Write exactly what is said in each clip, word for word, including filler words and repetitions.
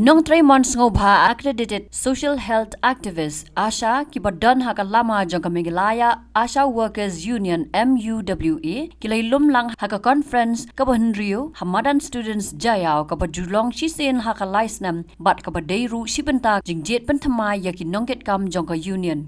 Nongtrei mon sngewbha, accredited social health activist, ASHA, kiba don ha ka lama jong ka Meghalaya ASHA Workers Union, M U W A, ki la ïalum lang ha ka conference kaba hynriew ha madan Students Jaiaw, kaba ju long shisien ha ka lai snem bad kaba dei ruh shi bynta jingjied pynthymmai ïa ki nongkitkam jong ka union.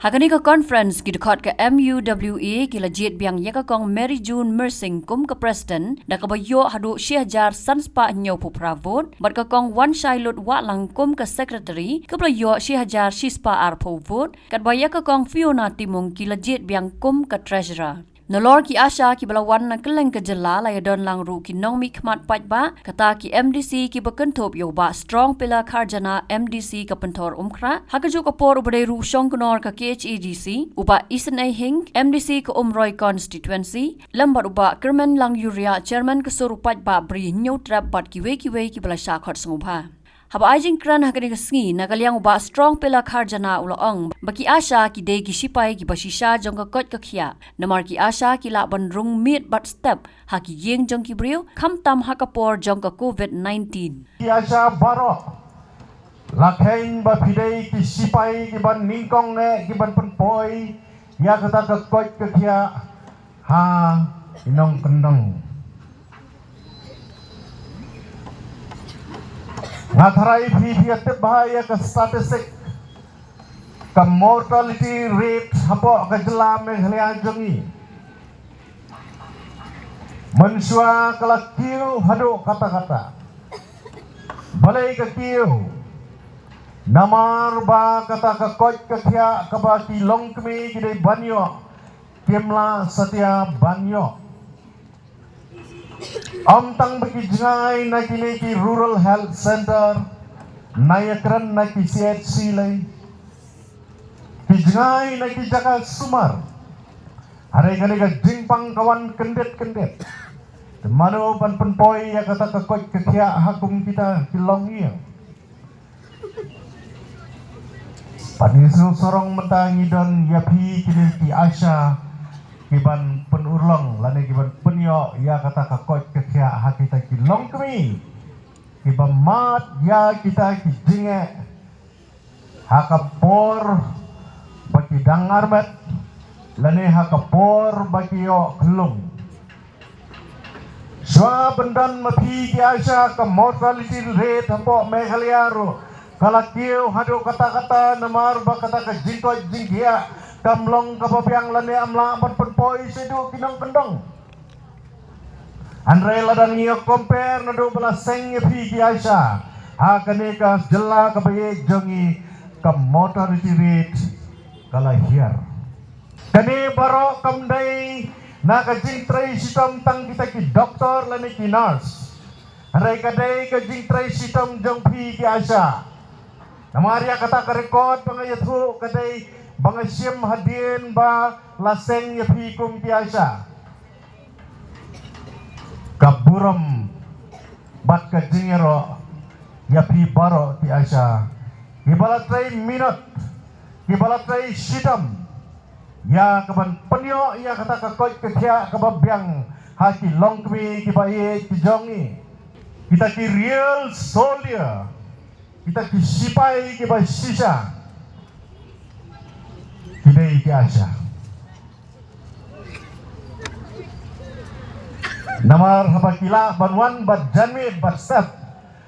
Ha kane ka conference, ki dkhot ka M U W A ki la jied biang ïa ka Kong Mary June Myrsing kum ka president, da kaba ïoh haduh shi hajar san spah hynñiewphew phra vote, bad ka Kong Wanshailut Wahlang kum ka secretary, kaba la ïoh shi hajar shi spah arphew vote, katba ïa ka Kong Fiona Timung ki la jied biang kum ka treasurer. Nalor ki ASHA kiba la wan na kylleng ka jylla, la ïadon lang ruh ki nongmihkhmat paidbah, kata ki M D C kiba kynthup ïa u Bah Strong Pillar Kharjana, M D C ka Pynthor Umkhrah, ha kajuh ka por uba dei ruh u shongknor ka K H A D C, u Bah Isynei Hing, M D C ka Umroi Constituency, lem bad u Bah Kyrmen Languriah, Chairman ka Sur u Paidbah Bri Hynñiewtrep, bad kiwei kiwei kiba la shah khot sngewbha. Haba ai jingkren ha kane ka sngi, na ka liang u Bah Strong Pillar Kharjana u la ong ba ki ASHA ki dei ki sipai kiba shisha jong ka koit ka khiah, namar ki ASHA ki lah ban rung miet bad step ha ki ïing jong ki briew, khamtam ha ka por jong ka COVID nineteen. Ki ASHA baroh, la kheiñ ba phi dei ki sipai kiban nyngkong eh kiban pynpoi ïa kata ka koit ka khiah ha i nongkyndong. Nga tharai phi phi ïa tip bha ïa ka statistic, ka mortality rate hapoh ka jylla Meghalaya jong ngi. Mynshuwa ka la kiew haduh katta katta. Balei ka kiew? Namar ba kata ka koit ka khiah kaba ki longkmie ki dei ban ïoh, kim lah satia ban ïoh. Ym tang ba ki jngai na kine ki rural health center, na ïakren na ki C H C lei, ki jngai na ki jaka sumar. Hynrei kane ka jingpang ka wan kyndit kyndit. Te mano ban pynpoi ïa kata ka koit ka khiah ha kum kita ki longïing. Pat ngi sngewsarong mynta ngi don ïa phi kine ki ASHA kiban pynurlong lane kiban pynïoh ïa kata ka koit ka khiah ha kita ki longkmie kiba mad ïa kita ki jingeh ha ka por ba ki dang armet lane ha ka por ba ki ïoh khlung. Shuwa ban don ma phi ki ASHA, ka mortality rate hapoh Meghalaya ruh ka la kiew haduh katta katta namar ba kata ka jingkoit jingkhiah kam long kaba biang lane ym lah ban pynpoi shaduh ki nongkyndong. Hynrei lada ngi ïa compare naduh ba la seng ïa phi ki ASHA ha kane ka jylla kaba ïeit jong ngi, ka mortality rate ka la hiar. Kane baroh kam dei na ka jingtrei shitom tang kita ki doktor lane ki nurse. Hynrei ka dei ka jingtrei shitom jong phi ki ASHA. Namar ïa kata ka record ba nga ïathuh ka dei ba nga shim hadien ba la seng ïa phi kum ki ASHA. Ka burom bad ka jingïaroh ïa phi baroh ki ASHA kiba la trei minot, kiba la trei shitom ïa kaban pynïoh ïa kata ka koit ka khiah kaba biang ha ki longkmie kiba ïeit ki jong ngi. Kita ki real soldier, kita ki sipai kiba shisha ki dei ki ASHA. Namar haba ki lah ban wan bad janmiet bad step,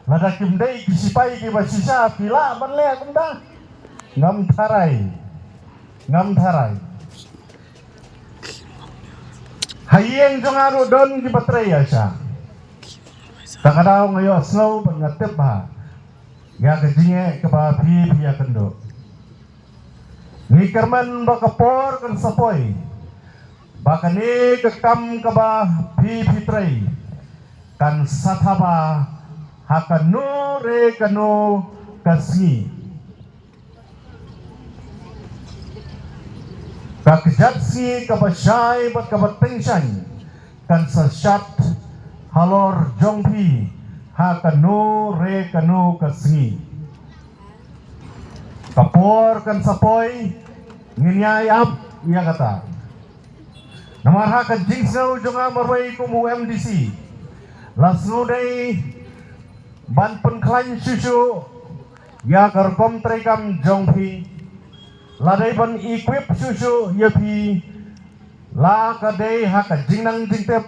lada kim dei ki sipai kiba shisha ki lah ban leh kumta? Ngam tharai. Ngam tharai. Ha ïing jong nga ruh don kiba trei ASHA. Ta ka daw nga ïohsngew bad nga tip bha ïa ka jingeh kaba phi phi ïakynduh. Ngi kyrmen ba ka por kan sa poi ba kane ka kam kaba phi phi trei kan sa thaba ha kano re kano ka sngi. Ka kjat sngi kaba shai bad kaba tyngshaiñ kan sa shad halor jong phi ha kano re kano ka sngi. Ka por kan sa poi, ngin ïai ap ïa kata. Namar ha ka jingsngew jong nga marwei kum u M D C, la sngewdei Ban pynkhlaiñ shuh shuh ïa ka rukom treikam jong phi. Lada ban equip shuh shuh ïa phi, la ka dei ha ka jingnang jingtip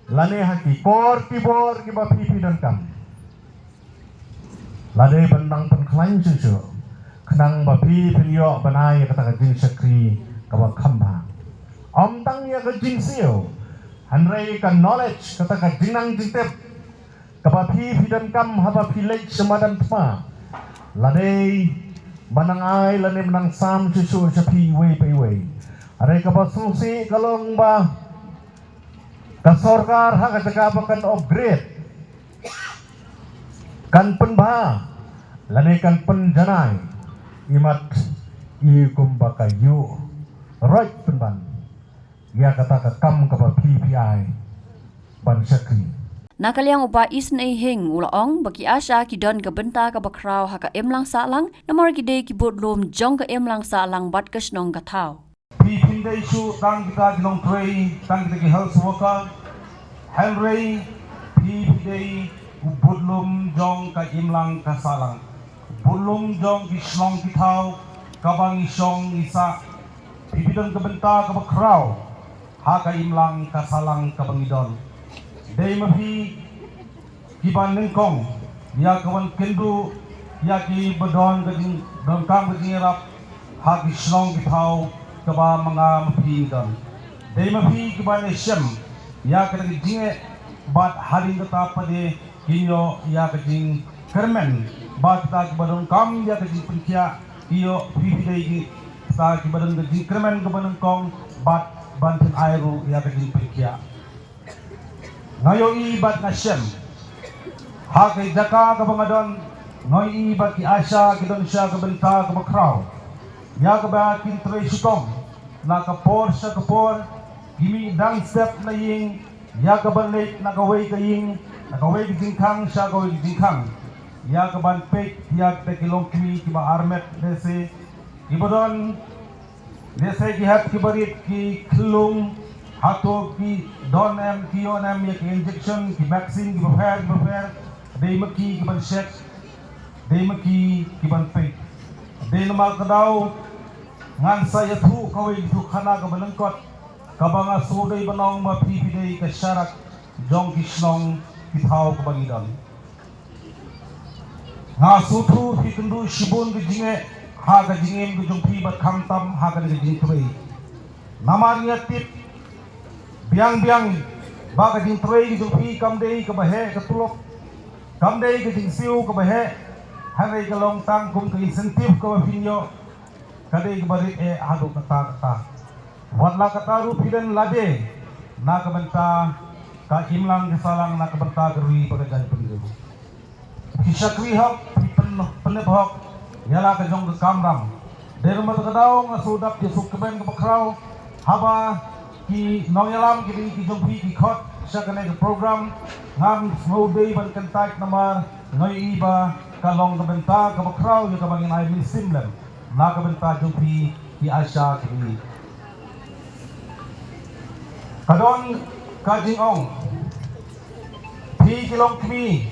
lane ha ki kor ki bor kiba phi phi donkam. Lada ban nang pynkhlaiñ shuh shuh khnang ba phi phin ïoh ban ai ïa kata ka jingshakri kaba kham bha. Ym tang ïa ka jingsiew, hynrei ka knowledge, kata ka jingnang jingtip kaba phi phi donkam haba phi leit sha madan thma. Lada ban nang ai lane ban nang sam shuh shuh sha phi iwei pa iwei. Hynrei kaba sngewsih ka long ba ka sorkar ha ka jaka ba kan upgrade, kan pynbha lane kan pynjanai, imat i kumba ka ïuh roit pynban ïa kata ka kam kaba phi phi ai ban shakri. Na ka liang u Bah Isnei Hing u la ong ba ki ASHA ki don ka bynta kaba khraw ha ka imlang sahlang, namar ki dei ki budlum jong ka imlang sahlang bad ka shnong ka thaw. Phi phin dei shuh tang kita ki nongtrei, tang kita ki health worker, hynrei phi phi dei u budlum jong ka imlang ka sahlang, budlum jong ki shnong ki thaw, kaba ngi shong ngi sah. Phi phi don ka bynta kaba khraw ha ka imlang ka sahlang kaba ngi don. Dei ma phi kiba nyngkong ïa ka ban kynduh ïa kiba don ka jingdonkam ka jingïarap ha ki shnong ki thaw kaba ma nga ma phi ngi don. Dei ma phi kiba ïashem ïa ka jingeh bad hadien kata pat de kin ïoh ïa ka jingkyrmen, bad kita kiba donkam ïa ka jingpynkhiah ki ïoh, phi phi dei kita kiba don ka jingkyrmen kaba nyngkong bad ban pyn-ai ruh ïa ka jingpynkhiah. Nga ïohi bad nga shem ha ka jaka kaba nga don, nga ïohi ba ki ASHA ki don sha ka bynta kaba khraw ïa kaba kin trei shitom na ka por sha ka por, ki mih dang step na ïing, ïa ka ban leit na kawei ka ïing, na kawei ka jingkhang sha kawei ka jingkhang, ïa ka ban peit ïa kita ki longkmie kiba armet lehse kiba don, lehse ki hep kiba rit, ki khyllung, hato ki don em, ki ïoh em ïa ki injection, ki vaccine kiba pher kiba pher. Dei ma ki kiban check, dei ma ki kiban peit. Dei namar ka daw ngan sa ïathuh kawei ka thuh khana kaba lyngkot kaba nga sngewdei ban ong ba phi phi dei ka sharak jong ki shnong ki thaw kaba ngi don. Nga sngewthuh phi kynduh shibun ka jingeh ha ka jingim ka jong phi bad khamtam ha ka jingtrei. Namar ngi tip biang biang ba ka jingtrei ka jong phi kam dei kaba heh ka tulop, kam dei ka jingsiew kaba heh, hynrei ka long tang kum ka incentive kaba phin ïoh, ka dei kaba rit eh haduh katta katta. Wat la katta ruh phi don lade na ka bynta ka imlang ka sahlang, na ka bynta ka ri bad ka jaitbynriew. Phi shakri hok, phi pyn-, pynneh hok ïa la ka jong ka kamram. Dei namar kata ka daw nga sngewdap ïa ka sngewkmen kaba khraw haba ki nongïalam ki dei ki jong phi ki khot sha kane ka program. Ngam sngewdei ban kyntait namar nga ïohi ba ka long ka bynta kaba khraw ïa kaba ngin ai mynsiem lem na ka bynta jong phi ki ASHA ki dei. Ka don ka jingong, phi ki longkmie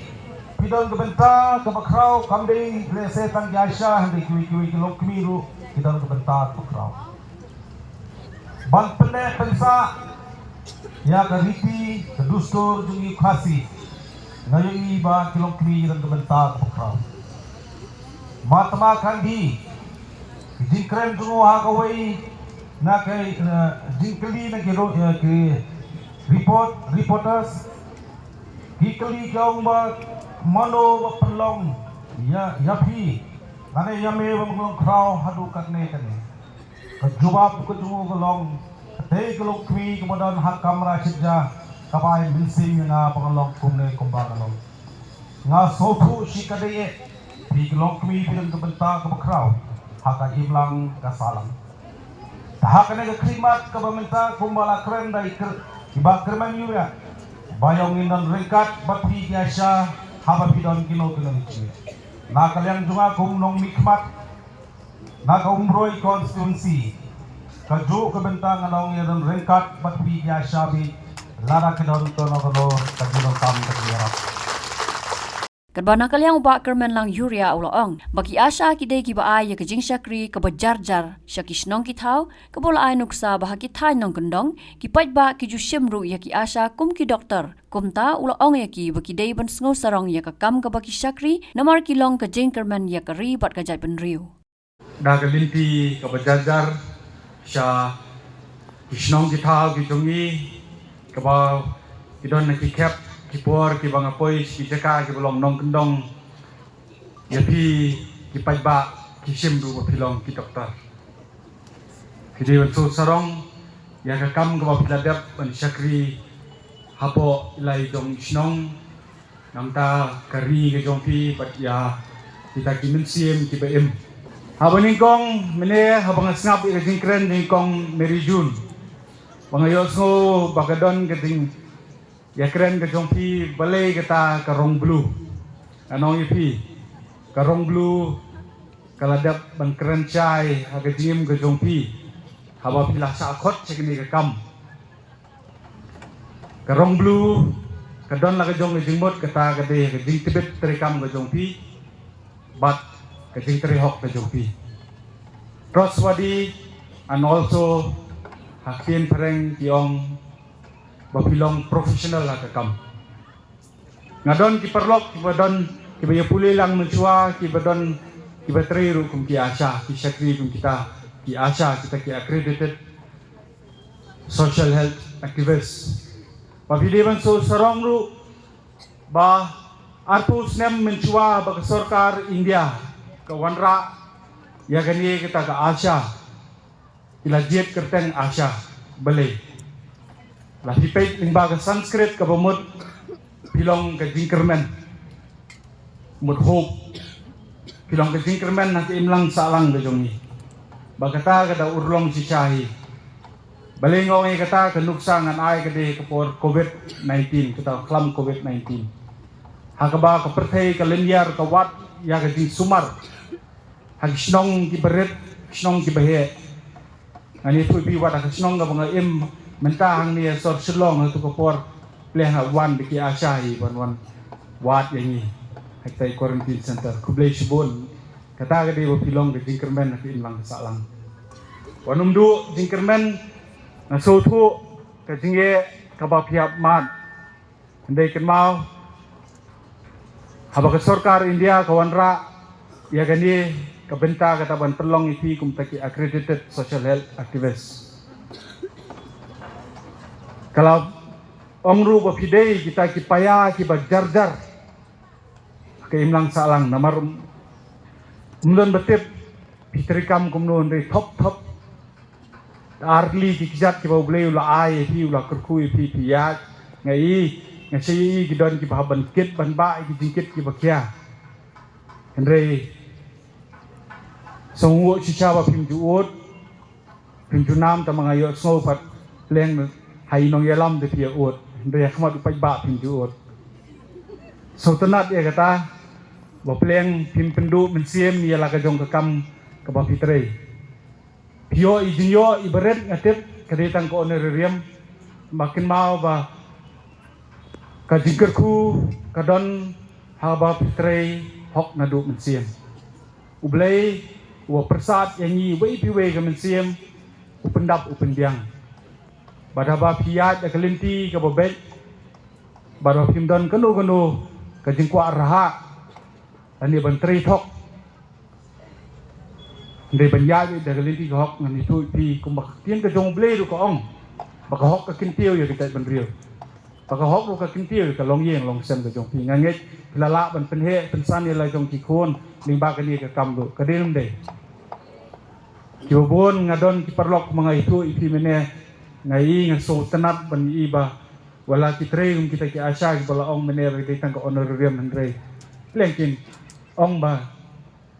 phi don ka bynta kaba khraw, kam dei lehse tang ki ASHA, hynrei kiwei kiwei ki longkmie ruh ki don ka bynta kaba khraw ban pynneh pynsah ïa ka riti ka dustur jong ngi u Khasi. Nga ïohi ba ki longkmie ki don ka bynta kaba khraw. Mahatma Gandhi, ki jingkren jong u ha kawei na ka, eh, jingkylli na ki ro-, eh, ki report, reporters, ki kylli ki ong ba mano ba pynlong ïa, ïa phi lane ïa me ba me long khraw haduh katne katne. Ka jubab ka jong u ka long, katei ka longkmie kaba don ha kamra shitja kaba ai mynsiem ïa nga ba nga long kumne kumba nga long. Nga sngewthuh shi kadei eh, phi ki longkmie phi don ka bynta kaba khraw ha ka imlang ka sahlang. Te ha kane ka khlieh mat kaba mynta kumba la kren da i kr-, i Bah Kyrmen Ïewriat, ba ïoh ngin don ryngkat bad phi ki ASHA haba phi don kino kino ki jingeh. Na ka liang jong nga kum u nongmihkhmat na ka Umroi constituency, kajuh ka bynta ngan ong ïa don ryngkat bad phi ki ASHA beit lada ki don kano kano ka jingdonkam ka jingïarap. Katba na ka liang u Bah Kyrmenlang Uriah u la ong ba ki ASHA ki dei kiba ai ïa ka jingshakri kaba jar jar sha ki shnong ki thaw, kaba la ai nuksa ba ha ki thaiñ nongkyndong ki paidbah ki ju shim ruh ïa ki ASHA kum ki doktor. Kumta u la ong ïa ki ba ki dei ban sngew sarong ïa ka kam kaba ki shakri, namar ki long ka jingkyrmen ïa ka ri bad ka jaitbynriew. Da ka lynti kaba jar jar sha ki shnong ki thaw ki jong ngi, kaba ki don na ki khep ki por kiba nga poi sha ki jaka kiba long nongkyndong, ïa phi ki paidbah ki shim ruh ba phi long ki doktor. Phi dei ban sngew sarong ïa ka kam kaba phi la dep ban shakri hapoh ïa la i jong i shnong, namar ka ri ka jong phi bad ïa kita ki mynsiem kiba im. Haba nyngkong mynne, haba nga sngap ïa ka jingkren jong i Kong Mary June, ba nga ïohsngew ba ka don ka jingïakren ka jong phi, balei kata ka rong blue. Ngan ong ïa phi, ka rong blue ka la dep ban kren shai ha ka jingim ka jong phi haba phi la shah khot sha kane ka kam. Ka rong blue ka don la ka jong ka jingmut, kata ka dei ka jingtbit treikam ka jong phi bad ka jingtrei hok ka jong phi. Trustworthy, and also ha ktien phareng ki ong ba phi long professional ha ka kam. Nga don ki paralok kiba don, kiba ïa pule lang mynshuwa, kiba don, kiba trei ruh kum ki ASHA, ki shakri kum kita ki ASHA, kita ki accredited social health activist. Ba phi dei ban sngew sarong ruh ba arphew snem mynshuwa ba ka sorkar India ka wanrah ïa kane kita ka ASHA, ki la jied kyrteng ASHA. Balei? La phi peit lyngba ka Sanskrit kaba mut phi long ka jingkyrmen, mut hope. Phi long ka jingkyrmen ha ka imlang sahlang ka jong ngi. Ba kata ka da urlong shisha hi. Balei nga ong ïa kata? Ka nuksa ngan ai ka dei ka por covid nineteen, kata khlam covid nineteen, ha kaba ka pyrthei ka lynñiar, ka wad ïa ka jingsumar ha ki shnong kiba rit, ki shnong kiba heh. Ngan ïathuh ïa phi, wat ha ka shnong kaba nga im mynta hangne ha sor Shillong, ha tu ka por pleng ha wan da ki ASHA hi ban wan wad ïa ngi ha kita i quarantine center. Khublei shibun. Kata ka dei ba phi long ka jingkyrmen ha ka imlang ka sahlang. Wat nym duh jingkyrmen, nga sngewthuh ka jingeh kaba phi hap mad. Hynrei kynmaw, haba ka sorkar India ka wanrah ïa kane ka bynta kata ban pynlong ïa phi kum kita ki accredited social health activist, ka la ong ruh ba phi dei kita ki paia kiba jar jar ha ka imlang sahlang. Namar ym don ba tip phi treikam kumno, hynrei thop thop, ar tylli ki kjat kiba U Blei u la ai ïa phi, u la kyrkhu ïa phi, phi ïaid. Nga i, nga shait ïa i, ki don kiba hap ban kit ban bah ïa ki jingkit kiba khia. Hynrei sngewnguh shisha ba phim ju ud, phim ju nam, tangba nga ïohsngew pat pleng ha i nongïalam te phi ïa ud, hynrei ha khmat u paidbah phim ju ud. Sngewtynnat ïa kata ba pleng phim pynduh mynsiem ïa la ka jong ka kam kaba phi trei. Phi ïoh i jingïoh iba rit, nga tip ka dei tang ka honorarium, tangba kynmaw ba ka jingkyrkhu ka don haba phi trei hok naduh mynsiem. U Blei uba pyrsad ïa ngi uwei pa uwei ka mynsiem, u pyndap u pynbiang. Bad haba phi ïaid da ka lynti kaba beit, bad haba phim don kano kano ka jingkwah rhah lane ban trei thok, hynrei ban ïaid da ka lynti ka hok, ngan ïathuh ïa phi kumba ka ktien ka jong U Blei ruh ka ong ba ka hok ka kyntiew ïa ka jaitbynriew. Ba ka hok ruh ka kyntiew ïa ka longïing longsem ka jong phi. Nga ngeit phi la lah ban pynheh pynsan ïa la jong ki khun lyngba kane ka kam ruh, ka dei ne ym dei? Kiba bun, nga don ki paralok, ma nga ïathuh ïa phi mynne, nga i, nga sngewtynnat ban i ba wat la ki trei kum kita ki ASHA kiba la ong mynne ba dei tang ka honorarium, hynrei pleng kin ong ba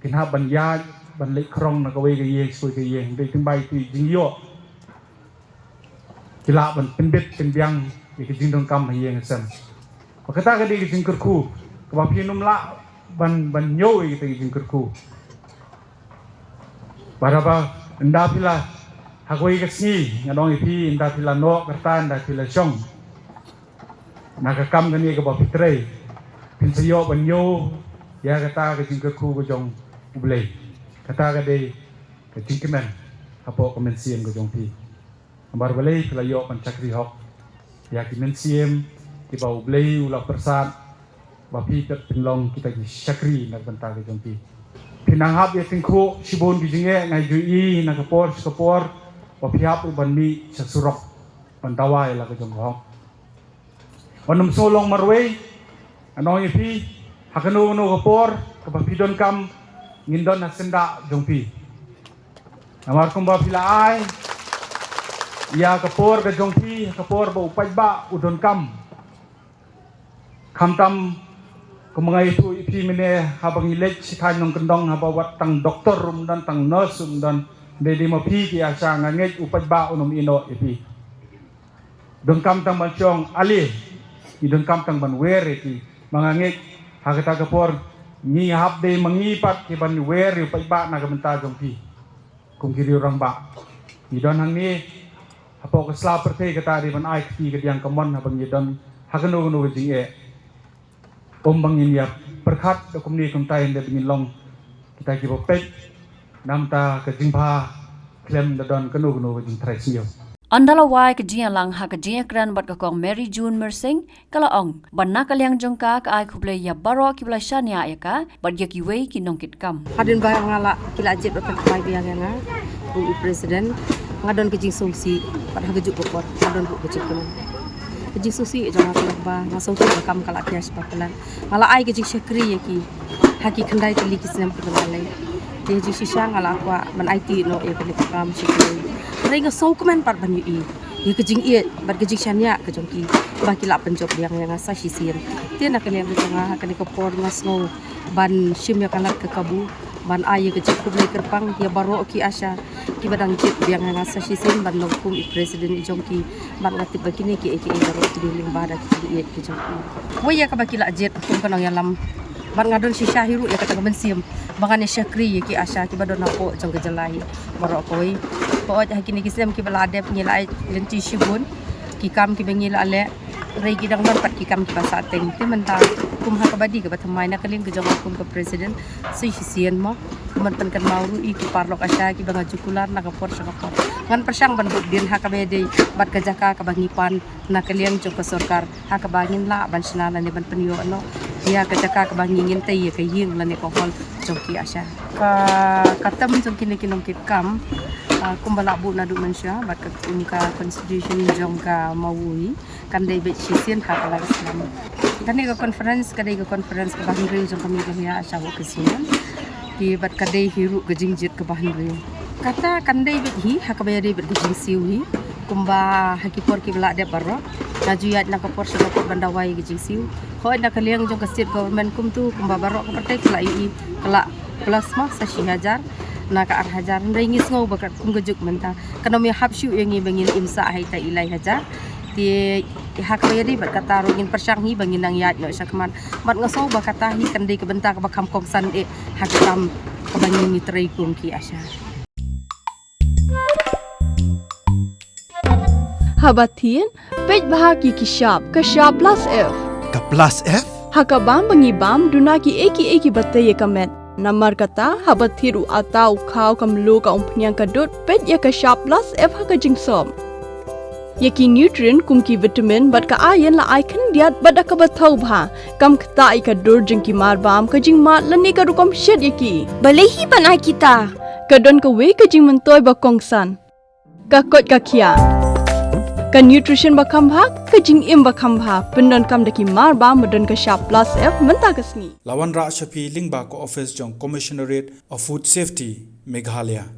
kin hap ban ïaid ban leit khrong na kawei ka ïing sha kawei ka ïing, hynrei lyngba itu i jingïoh ki lah ban pynbit pynbiang ïa ka jingdonkam ha ïing ha sem. Ba kata ka dei ka jingkyrkhu kaba phin ym lah ban, ban ñiew ïa kata ka jingkyrkhu. Bad haba ynda phi la, ha kawei ka sngi, ngan ong ïa phi, ynda phi la noh ka rta, ynda phi la shong na ka kam kane kaba phi trei, Phin sa ïoh ban ïoh ïa kata ka jingkyrkhu ka jong U Blei. Kata ka dei ka jingkmen hapoh ka mynsiem ka jong phi. Namar balei phi la ïoh ban shakri hok ïa ki mynsiem kiba U Blei u la pyrsad, ba phi pat phin long kita ki shakri na ka bynta ka jong phi. Phi nang hap ïa tyngkhuh shibun ki jingeh, nga ju ïohi na ka por sha ka por ba phi hap ruh ban mih sha surok ban dawa ïa la ka jong ka hok. Wat nym shu long marwei, nga ong ïa phi, ha kano kano ka por kaba phi donkam, ngin don ha syndah jong phi. Namar kumba phi la ai ïa ka por ka jong phi ha ka por ba u paidbah u donkam. Khamtam kumba nga ïathuh ïa phi mynne, haba ngi leit sha thaiñ nongkyndong, haba wat tang doktor ruh ym don, tang nurse ruh ym don, hynrei dei ma phi ki ASHA, nga ngeit u paidbah un ym ïehnoh ïa phi. Donkam tang ban shong ale, ngi donkam tang ban wer ïa ki. Ma nga ngeit ha kata ka por ngi hap dei ma ngi pat ki ban wer ïa u paidbah na ka bynta jong phi. Kum ki riew rangbah, ngi don hangne hapoh ka sla pyrthei, kata dei ban ai kti kadiang kamon haba ngi don ha kano kano ka jingeh. Ym ba ngin ïa pyrkhat da kumne kumtai, hynrei ba ngin long kita kiba peit na ka bynta ka jingbha khlem da don kano kano ka jingtharai sniew. Ynda la wai ka jingïalang ha ka jingïakren bad ka Kong Mary June Myrsing, ka la ong ba na ka liang jong ka, ka ai khublei ïa baroh kiba la shaniah ïa ka bad ïa kiwei ki nongkitkam. Hadien ba nga la, ki la jied bad pynkhawai biang ïa nga kum i president, nga don ka jingsngewsih bad ha kajuh ka por nga don ruh ka jingkmen. Ka jingsngewsih jong nga ka long ba nga sngewthuh ba kam ka la khia shabar palat. Nga la ai ka jingshakri ïa ki ha ki khyndai tylli ki snem kiba la leit. Te ha jingshisha nga la kwah ban aiti noh ïa kane ka kam sha ki. Hynrei nga sngewkmen pat ban ïohi ïa ka jingïeit bad ka jingshaniah ka jong ki ba ki la pynjop biang ïa nga sa shisien. Te na ka liang ka jong nga ha kane ka por nga sngew ban shim ïa ka lad ka kabu ban ai ïa ka jingkhublei kyrpang ïa baroh ki ASHA kiba dang jied biang ïa nga sa shisien ban long kum i president i jong ki. Bad nga tip ba kine kiei kiei baroh ki dei lyngba da ka jingïeit ka jong ki. Wei ïa kaba ki la jied kum ka nongïalam, bad nga don shisha hi ruh ïa kata ka mynsiem ba ngan ïa shakri ïa ki ASHA kiba don hapoh jong ka jylla hi baroh kawei. Ba ot ha kine ki snem kiba la dep ngi la ai lynti shibun ki kam kiba ngi la leh. Hynrei ki dang don pat ki kam kiba sah teng. Te mynta kum ha kaba dei kaba thymmai na ka liang ka jong nga kum ka president, sa shisien mo, kum ban pynkynmaw ruh ïa ki paralok ASHA kiba nga ju kular na ka por sha ka por. Ngan pyrshang ban bud dien ha kaba ïadei bad ka jaka kaba ngi pan na ka liang jong ka sorkar, ha kaba ngin lah ban shna lane ban pynïoh noh ïa ka jaka kaba ngi ngin tei ïa ka ïing lane ka hall jong ki ASHA. Ka, ka term jong kine ki nongkitkam, ah, kumba la buh naduh mynshuwa bad ka, kum ka constitution jong ka Mawui, kan dei beit shisien ha ka lai snem. Kane ka conference ka dei ka conference kaba hynriew jong ka Meghalaya ASHA Workers Union. Te bad ka dei hi ruh ka jingjied kaba hynriew. Kata kan dei beit hi ha kaba ïadei bad ka jingsiew hi. Kumba ha ki por kiba la dep baroh, nga ju ïaid na ka por sha ka por ban dawa ïa ka jingsiew. Hooid na ka liang jong ka state government kumto, kumba baroh ka pyrthei ka la ïohi, ka la plus ma sa shi hajar na ka ar hajar. Hynrei ngi sngew ba katkum ka juk mynta kan ym ïahap shuh ïa ngi ba ngin im sah ha ita i lai hajar. Te ha kaba ïadei bad kata ruh ngin pyrshang hi ba ngin nang ïaid noh shakhmat. Bad nga sngew ba kata hi kan dei ka bynta kaba kham kongsan eh ha ka kam kaba ngin ïatrei kum ki ASHA. Haba thied, peit bha ïa ki shap, ka shap plus F. Ka plus F? Ha ka bam ba ngi bam, duna kiei kiei kiba tei ïa ka met. Namar kata, haba thied u atta u khaw, ka mluh, ka umphniang, ka dud, peit ïa ka shap plus F ha ka jingsop. Ïa ki nutrient kum ki vitamin bad ka iron la ai khyndiat bad da kaba thaw bha. Kam ktah ïa ka dur jong ki marbam, ka jingmad lane ka rukom shet ïa ki. Balei hi ban ai kita? Ka don kawei ka jingmyntoi ba kongsan. Ka koit ka khiah. Ka nutrition ba kham bha, ka jingim ba kham bha. Pyndonkam da ki marbam ba don ka shap plus F mynta ka sngi. La wanrah sha phi lyngba ka office jong Commissionerate of Food Safety, Meghalaya.